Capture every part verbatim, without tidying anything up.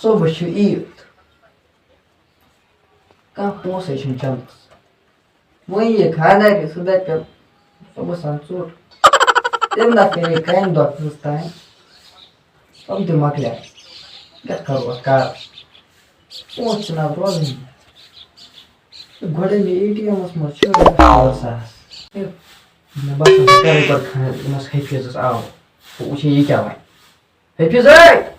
صُبحس چھِ عیٖد، کانٛہہ پونٛسَے چھُنہٕ چَندَس۔ وۄنۍ یہِ خانٛدارِ سُہ دَپہِ، صُبحس اَن ژوٚٹ۔ تٔمۍ نہ کَرے کامہِ دۄہ زٕ تام، تِم تہِ مۄکلیٛاے۔ کیٛاہ کَرو اَتھ کار؟ پونٛسہٕ چھِنہٕ اَتھ روزٲنی۔ گۄڈَے مےٚ اے ٹی اٮ۪مَس منٛز چھِ رۄپیَس ژور ساس۔ ہے، مےٚ باسان، بہٕ کَرٕ گۄڈٕ خانٛدر أمِس حفیٖظَس۔ آو، بہٕ وٕچھِ یہِ کیٛاہ وَنہِ۔ حفیظ، ہے!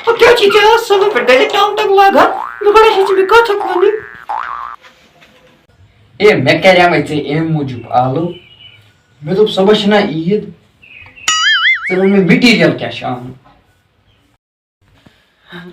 او، کیٛاہ چھِ ژےٚ آز صُبحن پٮ۪ٹھ گَرِ ٹانٛگ ٹانٛگ لاگان؟ مےٚ گۄڈٕ چھِ ژےٚ مےٚ کَتھ ہٮ۪کھ ونٕنۍ؟ اے، مےٚ کَریوے ژےٚ اَمہِ موٗجوٗب آلو۔ مےٚ دوٚپ، صُبحس چھِنہ عیٖد، ژےٚ وَن مےٚ مٹیٖریَل کیٛاہ چھُ اَنُن؟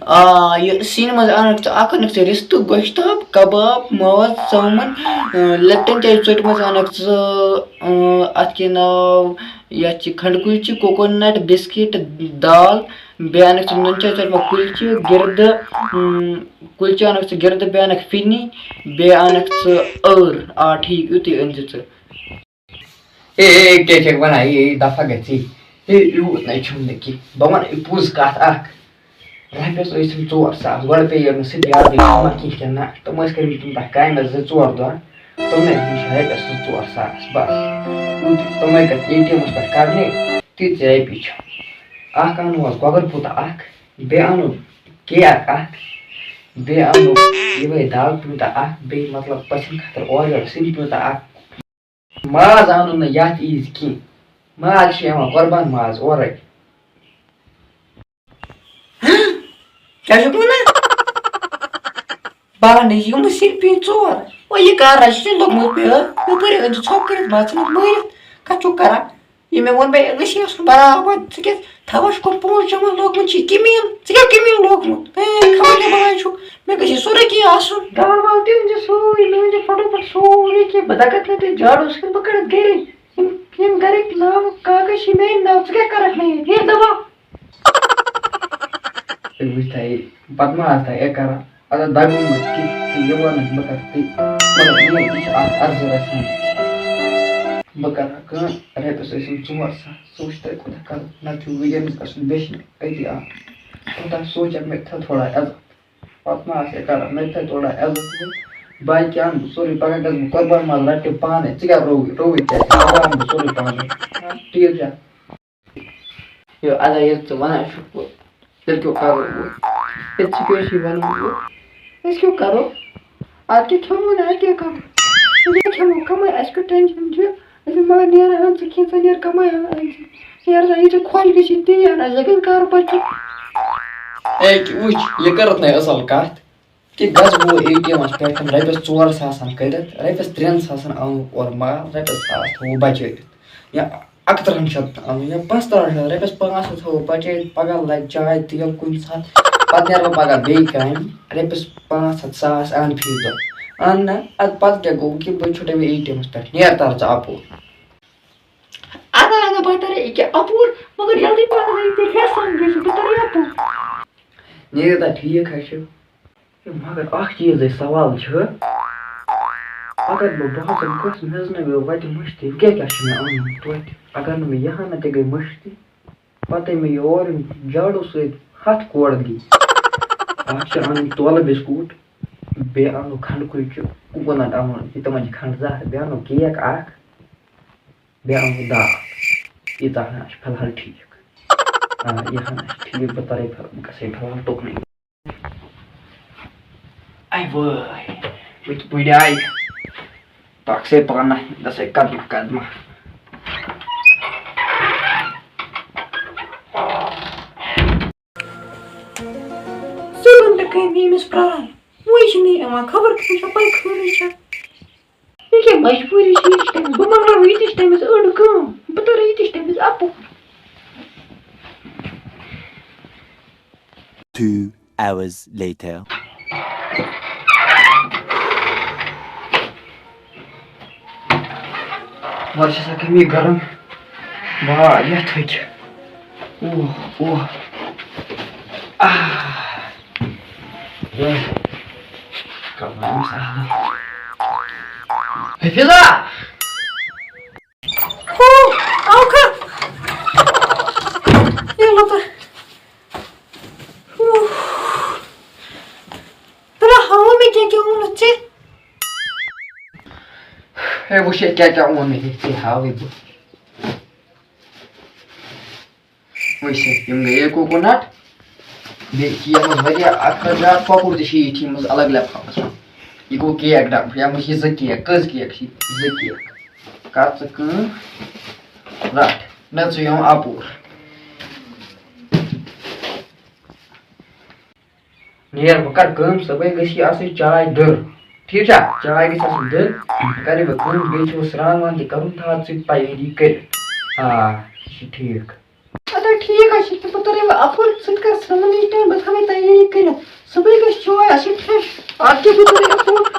آ، یہِ سِنہِ منٛز اَنَکھ ژٕ، اَکھ اَنَکھ ژٕ رِستہٕ، گۄشتاب، کباب، ماز، ژامَن، اۭں، لٮ۪پٹَن چاے ژوٚٹہِ منٛز اَنَکھ ژٕ، اۭں، اَتھ کیٛاہ ناو، یَتھ چھِ کھنٛڈٕ کُلچہِ، کوکونٹ، بِسکِٹ، دال، بیٚیہِ اَنَکھ ژٕ نُن چاے ژوٚٹہِ منٛز کُلچہِ، گِردٕ، اۭں، کُلچہِ اَنَکھ ژٕ گِردٕ، بیٚیہِ اَنَکھ فِرنی، بیٚیہِ اَنَکھ ژٕ ٲر۔ آ، ٹھیٖک، یُتُے أنۍ زِ ژٕ۔ اے، اے، کیٛاہ چھَکھ وَنان؟ اے، اے، دَفا گژھی۔ اے، یوٗت نَے چھُم نہٕ کینٛہہ۔ بہٕ وَنہٕ یہِ پوٚز کَتھ اَکھ۔ رۄپیَس ٲسِم ژور ساس۔ گۄڈٕ پیٚیہِ نہٕ سُہ تہِ یاد، یہِ چھُ ما کینٛہہ کِنہٕ نہ۔ تِم ٲسۍ کٔرمٕتۍ تِم تَتھ کامہِ زٕ ژور دۄہ۔ تِمَے ہِنٛدۍ چھِ رۄپیَس زٕ ژور ساس بَس۔ تِمَے کَتھ اے ٹی اٮ۪مَس پٮ۪ٹھ کَڑنہِ، تِژھ رۄپیہِ چھِ۔ اَکھ اَنہٕ ہوس گۄگُر پوٗتاہ اَکھ، بیٚیہِ اَنو کیک اَکھ، بیٚیہِ اَنو یِہوٚے دال پیوٗنٛتاہ اَکھ، بیٚیہِ مطلب پٔژھٮ۪ن خٲطرٕ اورٕ یورٕ سِنۍ پیوٗنٛتاہ اَکھ۔ ماز اَنُن نہٕ یَتھ عیٖذ کینٛہہ۔ ماز چھِ یِوان قۄربان ماز اورَے۔ کیٛاہ چھُکھ وَنان؟ بہٕ اَنہٕ یِم سِنۍ پیٖنتۍ ژور۔ وۄنۍ یہِ کَر چھُے لوٚگمُت مےٚ؟ یَپٲرۍ أنۍ ژٕ ژھۄپہٕ کٔرِتھ ماز، ژٕ مَتھ مٲرِتھ۔ کَتھ چھُکھ کَران؟ یہِ مےٚ ووٚن، مےٚ أمِس چھِ آسان برابر، ژٕ کیٛاہ تھاوان چھُکھ یِم پونٛسہٕ جمع لوگمُت چھِ کِمیٖن؟ ژٕ کیٛاہ کِمیٖن لوگمُت؟ ہے، خبر کیٛاہ بَنان چھُکھ؟ مےٚ گژھِ یہِ سورُے کینٛہہ آسُن۔ دال وال تہِ أنۍ زِ سورُے، مےٚ أنۍ زِ فٹوفٹ سورُے کینٛہہ۔ بہٕ دَگَکھ نہٕ تیٚلہِ جاڑوٗ سۭتۍ، بہٕ کَڑَکھ گَرے۔ یِم، یِم گَرٕکۍ ناوٕ کاغذ چھِ میٛانہِ ناوٕ، ژٕ کیٛاہ کَرَکھ مےٚ ییٚتہِ؟ ہے دَباو۔ ہے وٕچھ تھا یہِ، پَتہٕ ما آسہٕ تھا یہِ کَران؟ اَدٕ دَگُن ما چھِ کینٛہہ، ژٕ یہِ وَنَکھ بہٕ کَرٕ تی۔ مگر یہِ، یہِ چھِ اَکھ عرضہٕ رَژھِ ہٕنٛز۔ بہٕ کَرٕ ہا کٲم، رۄپیَس ٲسِم ژور ساس، ژٕ وٕچھ تۄہہِ کوٗتاہ کَرو، نَتہٕ چھُ وٕنکیٚنَس گژھُن بیٚچھنہِ أتی آو۔ کوٗتاہ سونٛچَکھ مےٚ تھٲو تھوڑا عزت۔ پَتہٕ ما آسہِ ہے کَران، مےٚ تھٲے تھوڑا عزت وۄنۍ۔ باقٕے اَنہٕ بہٕ سورُے، پَگاہ گژھٕ بہٕ قۄربان ماز رَٹنہِ پانَے۔ ژٕ کیٛاہ رووُے، رووُے کیٛازِ؟ پَگاہ اَنہٕ بہٕ سورُے پانَے۔ ٹھیٖک چھا؟ یہِ اَدا ییٚلہِ ژٕ وَنان چھُکھ، تیٚلہِ کیٛاہ کَرو وۄنۍ؟ تیٚلہِ ژٕ کیٛاہ چھُے وَنان وۄنۍ؟ أسۍ کیٛاہ کَرو؟ اَدٕ کیٛاہ کھٮ۪مو نہٕ، اَدٕ کیٛاہ کَرو؟ أسۍ کیٛاہ کھٮ۪مو؟ کَمٲے، اَسہِ کیُتھ ٹٮ۪نشَن چھُ؟ أسۍ مگر نیران اَنہٕ ژٕ کینٛہہ، ژٕ نیر کَمٲے اَنہٕ ژٕ۔ یارٕ، یہِ ژےٚ خۄش گژھی تی اَن، اَسہِ لَگن کارٕ پَتہٕ۔ اے، کہِ وٕچھ، یہِ کٔرٕتھ نَے اَصٕل کَتھ کہِ گژھ گوٚو اے ٹی اٮ۪مَس پٮ۪ٹھ تِم رۄپیَس ژور ساسَن کٔڑِتھ، رۄپیَس ترٛٮ۪ن ساسَن اَنو اورٕ مال، رۄپیَس ساس تھاوو بَچٲوِتھ۔ یا اَکترٕہَن شَتَن اَنو یا پانٛژترٕہَن شَتَن، رۄپیَس پانٛژھ ہَتھ تھاوو بَچٲوِتھ، پَگاہ لَگہِ چاے تیٖل کُنہِ ساتہٕ، پَتہٕ نیرٕ بہٕ پَگاہ بیٚیہِ کامہِ، رۄپیَس پانٛژھ ہَتھ ساس اَنہٕ فی دۄہ۔ اَن نہ، اَدٕ پَتہٕ کیٛاہ گوٚو کہِ بہٕ چھُٹے مےٚ اے ٹی اٮ۪مَس پٮ۪ٹھ، نیر تَر ژٕ اَپور۔ اَدٕ اَدٕ بہٕ تَرے أکیٛاہ اَپور، مگر جلدی پَہَن ییٚلہِ ژےٚ ہٮ۪س سَمجھ گژھِ، بہٕ تَرے اَپور۔ نیرِ تَتھ ٹھیٖک حظ چھُ۔ ہے، مگر اَکھ چیٖزٕے سوال چھُ، اگر بہٕ بازر گژھٕ، مےٚ حظ نہ گٔے وَتہِ مٔشتٕے، وۄنۍ کیٛاہ کیٛاہ چھُ مےٚ اَنُن توتہِ؟ اگر نہٕ مےٚ یہِ ہَنا تہِ گٔے مٔشتٕے، پَتہٕ مےٚ یور یِم جاڑوٗ سۭتۍ ہَتھ کورٕ دی۔ اَکھ چھِ اَنٕنۍ تولہٕ بِسکوٗٹ، بیٚیہِ اَنو کھنٛڈٕ کُلچہِ، کوکونٹ اَنو، یہِ تِمَن چھِ کھنٛڈٕ زَہر، بیٚیہِ اَنو کیک اَکھ، بیٚیہِ اَنو دال۔ ییٖژاہ ہَنا چھِ فِلحال ٹھیٖک۔ آ، یہِ ہَنا چھِ ٹھیٖک، بہٕ تَرے فِل-، بہٕ گژھے فِلحال تُکنُے۔ اَے وٲے، بہٕ تہِ بٕڈیٛاے، پَکسے پانہ، گژھے قدمہ قدمہ۔ ژٕ وَن تہٕ کٔمۍ ییٚمِس پرٛاران؟ وۄنۍ چھِنہٕ یِوان، خبر کٔمِس چھےٚ پَے خٲرٕے چھےٚ۔ یہِ کیٛاہ مجبوٗری چھِ، یہِ تہِ چھِ تٔمِس، بہٕ مۄکلاوٕ یہِ تہِ چھِ تٔمِس أڑ کٲم، بہٕ تَرٕ یہِ تہِ چھِ تٔمِس اَپُر۔ Two hours later. وَلہٕ چھِ سا کٔمی گرم، واریاہ تھٔکۍ۔ اوہ، اوہ۔ آہ۔ اوہ۔ کَمرَس منٛز آب۔ حفیظہ! ہو، آو کَتھ؟ یہِ لوٚت۔ اوٚنُتھ ژےٚ؟ ہے، وٕچھ ییٚتہِ کیٛاہ کیٛاہ اوٚن مےٚ، ییٚتہِ ژےٚ ہاوٕے بہٕ۔ وٕچھ سا، یِم گٔیے کوکونٹ، بیٚیہِ چھِ یَتھ منٛز واریاہ اَکھ ہَتھ زیادٕ کۄکُر تہِ چھِ یِتھ یِم منٛز الگ لفافَس منٛز۔ یہِ گوٚو کیک ڈَبہٕ، یَتھ منٛز چھِ زٕ کیک۔ کٔژ کیک چھِ؟ زٕ کیک۔ کَر ژٕ کٲم، رَٹھ، نہ ژٕ یِم اَپور۔ نیر، بہٕ کَرٕ کٲم، صُبحٲے گٔژھ یہِ آسٕنۍ چاے دٔر۔ ٹھیٖک چھا؟ چاے گٔژھ آسٕنۍ دٔر۔ کَرٕ بہٕ کٲم، بیٚیہِ چھُ وۄنۍ سرٛان وان تہِ کَرُن، تھاو ژٕ تیٲری کٔرِتھ۔ آ، یہِ چھُ ٹھیٖک۔ اَدٕ ٹھیٖک حظ چھُ، تہٕ بہٕ تُلے وۄنۍ اَپٲرۍ، ژٕ تہِ کَر سرٛانٕے ٹایم، بہٕ تھاوَے تیٲری کٔرِتھ۔ صُبحٲے گژھِ چاے آسٕنۍ فرٛٮ۪ش۔ اَدٕ کیٛاہ، بہٕ تُلے اَپٲرۍ۔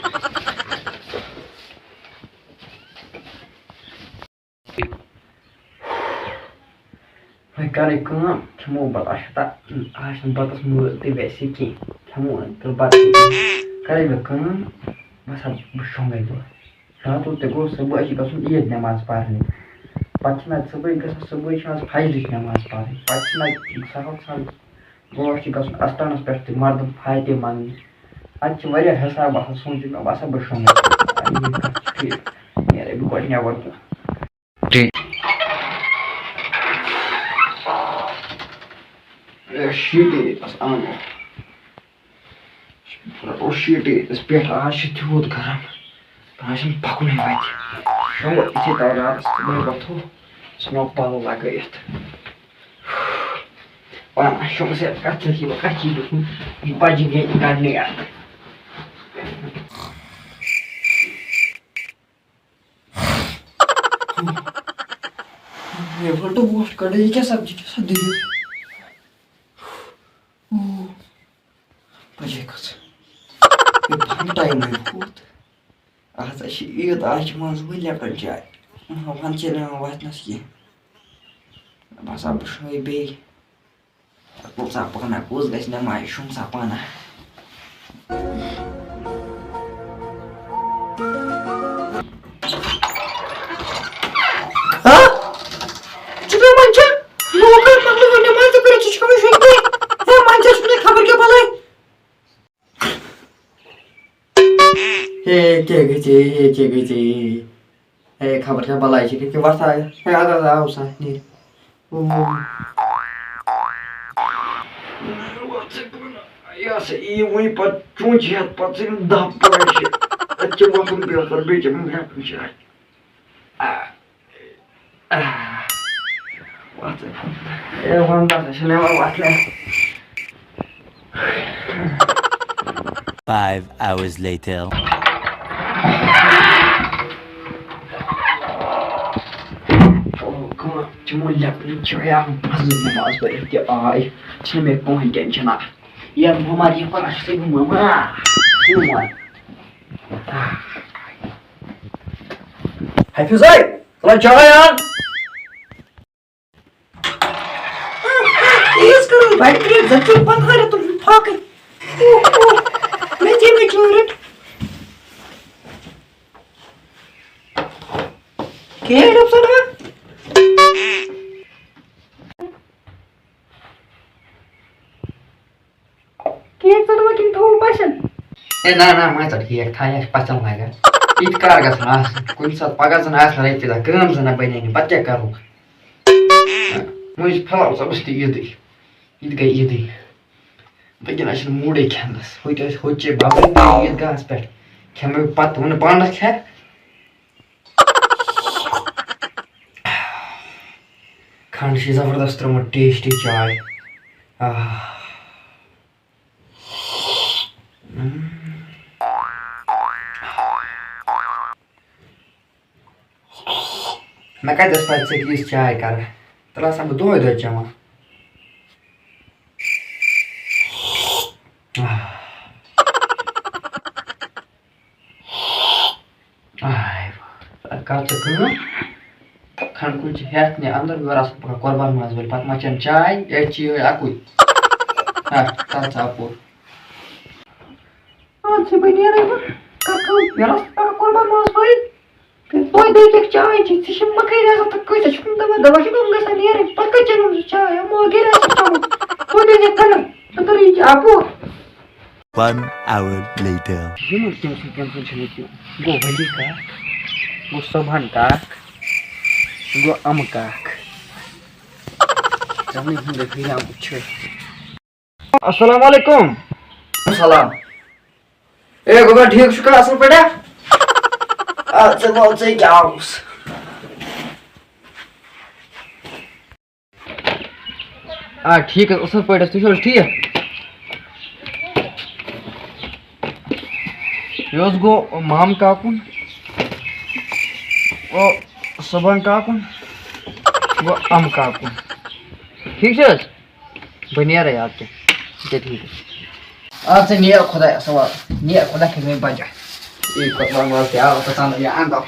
وۄنۍ کَرٕے کٲم، کھٮ۪مو بَتہٕ، اَسہِ چھُ تَتھ، اَسہِ چھُنہٕ بَتَس مٲل تہِ ویسے کینٛہہ، کھٮ۪مو وۄنۍ تہٕ بَتہٕ تہِ کینٛہہ۔ کَرٕے بہٕ کٲم، بَس ہا، بہٕ شۄنٛگَے دۄہ۔ راتُک تہِ گوٚو، صُبحٲے چھِ گژھُن عیٖد نٮ۪ماز پَرنہِ۔ پَتہٕ چھِنہ صُبحٲے گژھان، صُبحٲے چھِ آز فجرٕچ نٮ۪ماز پَرٕنۍ، پَتہٕ چھِنہ سَہَل سَہَل، برونٛٹھ چھِ گژھُن اَستانَس پٮ۪ٹھ تہِ مَردَن فاتحہ منٛگنہِ۔ اَتہِ چھِ واریاہ حِساب آسان سونٛچُن، مےٚ باسان بہٕ شۄنٛگَے۔ یہِ کَتھ چھِ ٹھیٖک، نیرَے بہٕ گۄڈٕ نٮ۪بَر کُن۔ ٹھیٖک۔ اے، شیٖٹٕے ییٚتہِ بَس اَنو۔ رَٹو شیٖٹٕے ییٚتہِ پٮ۪ٹھ، آز چھِ تیوٗت گرم، آز چھِنہٕ پَکنُے وَتہِ۔ شۄنٛگو یِتھُے تَوَے راتَس، صُبحٲے وۄتھو، ژھٕنو پَلو لَگٲیِتھ۔ پانہٕ شۄنٛگسا کَتھ ژٔٹھی بہٕ، کَتھ چھِ یہِ لیوٚکھمُت؟ یہِ بَجہِ گٔے کَڑنٕے اَتھ۔ ہے، وَلٹہٕ ووٹھ کَڑٕ، یہِ کیٛاہ سبزی، کیٛاہ سا دٔلیٖل؟ اوہ، بَجے کھٔژ۔ ہے، بَہَن ٹایمٕے ووت۔ آز ہا چھِ عیٖد، آز چھِ منٛزٕ وۄنۍ لیپٹن چاے۔ وۄنۍ چھِ نہٕ یِوان واتنَس کینٛہہ۔ بَس ہا، بہٕ شۄنٛگہٕ بیٚیہِ۔ کُس سا پانہ، کُس گژھِ نٮ۪مازِ شۄنٛگ سا پانہ؟ ہا؟ ژٕ کیٛاہ وَنان چھَکھ؟ لوٗکَن مۄکلٲو نٮ۪ماز تہٕ کٔرِتھ ژٕ چھُکھ وۄنۍ شۄنٛگمُت؟ ہے، منٛزٕ چھُنہٕ خبر کیٛاہ بَلاے۔ ہے، کیٛاہ گژھِ؟ ہے، کیٛاہ گژھِ؟ ہے، خبر چھا بَلاے چھِ کِنہٕ کہِ وَتھ آیہِ؟ ہے، اَدٕ، اَدٕ، آو سا، نیٖر۔ اوہ۔ یہِ ہسا یی وٕنہِ پَتہٕ چونٛچہِ ہٮ۪تھ، پَتہٕ ژٕ یِم دَہ پانٛژھ شےٚ۔ اَتہِ چھِ وۄتھُن بہتر، بیٚیہِ چٮ۪مہٕ بہٕ لیپٹن چاے۔ آ۔ آ۔ وَتھ ژٕ۔ اے، وَن تَس، أسۍ چھِنہٕ یِوان وَتھنَے۔ Five hours later. چلو، کٲم، چمو لیپٹن چاے، آو مَزٕ نٮ۪ماز پٔرِتھ تہِ آے۔ چھِنہٕ مےٚ کٕہٕنۍ ٹٮ۪نشَن اَکھ۔ یا مَما، یہِ پَران چھُسَے بہٕ مَما۔ حفیظ، تُلان چاے اَن۔ تیز کرو، بڑِ کرٛیک، زَن چھُ پَتہٕ واریاہ تُلُن پھاکٕے۔ اوہ، اوہ، مےٚ تہِ مےٚ چٲرِتھ۔ کیک ڈَبہٕ ژَٹوا؟ کیک ژَٹوا کِنہٕ تھاوو پَژھٮ۪ن؟ اے، نہ، نہ، مہ ژَٹ کیک، تھاو، یہِ چھِ پَژھٮ۪ن لَگان۔ یہِ تہِ کَر گژھان آسُن؟ کُنہِ ساتہٕ پَگاہ زَن آسہِ نہٕ رۄپیہِ دَہ، کٲم زَن نہ بَنے نہٕ، پَتہٕ کیٛاہ کَرو؟ وۄنۍ چھِ فِلحال ژَٹُس تہِ عیٖدٕے۔ یہِ تہِ گٔے عیٖدٕے۔ وٕنکٮ۪ن چھُنہٕ موٗڈٕے کھٮ۪نَس۔ ہُتہِ ٲسۍ، ہُتہِ چھِ بَبٕنۍ تہِ عیٖدگاہَس پٮ۪ٹھ۔ کھٮ۪مہٕ بہٕ پَتہٕ، ووٚنُن پانَس کھٮ۪کھ۔ کھنٛڈ چھِ زبردست ترٛٲومٕژ، ٹیسٹی چاے۔ آہ۔ مےٚ کَتہِ ٲس پَے ژےٚ کِژھ چاے کَرٕ؟ تیٚلہِ آسہٕ ہا بہٕ دۄہَے دۄہَے چٮ۪وان۔ آہ۔ آے، کر ژٕ کٲم، کھنٛڈ کُلۍ چھِ ہٮ۪تھ نہِ اندر، یورٕ آسان پگاہ قۄربان ماز وٲلۍ، پتہٕ ما چٮ۪ن چاے، ییٚتہِ چھِ یِہوٚے اَکُے۔ ہا، کر ژٕ اَپُر۔ اَدٕ چھِ بہٕ نیرَے وۄنۍ، کر کٲم، یورٕ آسان پگاہ قۄربان ماز وٲلۍ۔ تہٕ توتہِ دٔپِکھ چاے چے، ژٕ چھِ مٔکٕرۍ آسان، تہٕ کۭتیٛاہ چھُکھ نہٕ دَپان، دَپان چھُکھ، یِم گژھن نیرٕنۍ، پَتہٕ کَتہِ چٮ۪مَن سُہ چاے؟ یِمو گَرِ آسہِ چٮ۪مُن، توتہِ ٲسۍ زِ کٕنان، ژٕ کَرٕے یہِ اَپور۔ One hour later. یِمَن تٔمۍ سٕنٛدۍ تٔمۍ سٕنٛدۍ چھِنہٕ کینٛہہ۔ گوٚو ولی کاک، گوٚو صبحن کاک، گوٚو اَمہٕ کاک۔ زَنٕے ہُنٛد ہیٚیہِ ہا وٕچھِتھ۔ السلام علیکم۔ سلام۔ اے گوٚبرا، ٹھیٖک چھُکھا؟ اَصٕل پٲٹھۍ ہا؟ آ، ژٕ وَن، ژٕ کیٛاہ اوس؟ آ، ٹھیٖک حظ، اَصٕل پٲٹھۍ حظ، تُہۍ چھِو حظ ٹھیٖک؟ یہِ حظ گوٚو مامہٕ کاکُن، گوٚو صُبحن کاکُن، گوٚو اَمہٕ کاکُن۔ ٹھیٖک چھِ حظ؟ بہٕ نیرٕ یاد تہِ۔ اچھا، ٹھیٖک حظ۔ اَدٕ سا، نیر خۄدایَس حوالہٕ، نیر خۄدا کھٔتۍ مےٚ بَچا۔ اے خۄدا، وَلہٕ تہِ آو، ژٕ ژَلہٕ یہِ اَنٛدَو۔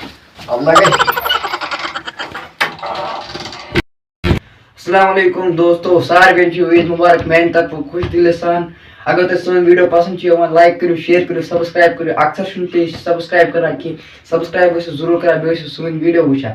اَدٕ لَگے۔ السلام علیکم دوستو، ساروِین چھُ عید مبارک میانہِ طرفہٕ خوش دِلہِ سان۔ اگر تۄہہِ سٲنۍ ویڈیو پسند چھِ یِوان، لایک کٔرِو، شیئر کٔرِو، سبسکرائب کٔرِو۔ اکثر چھُنہٕ تُہۍ سبسکرائب کران کینٛہہ، سبسکرائب ٲسِو ضروٗر کران، بیٚیہِ ٲسِو سٲنۍ ویڈیو وٕچھان۔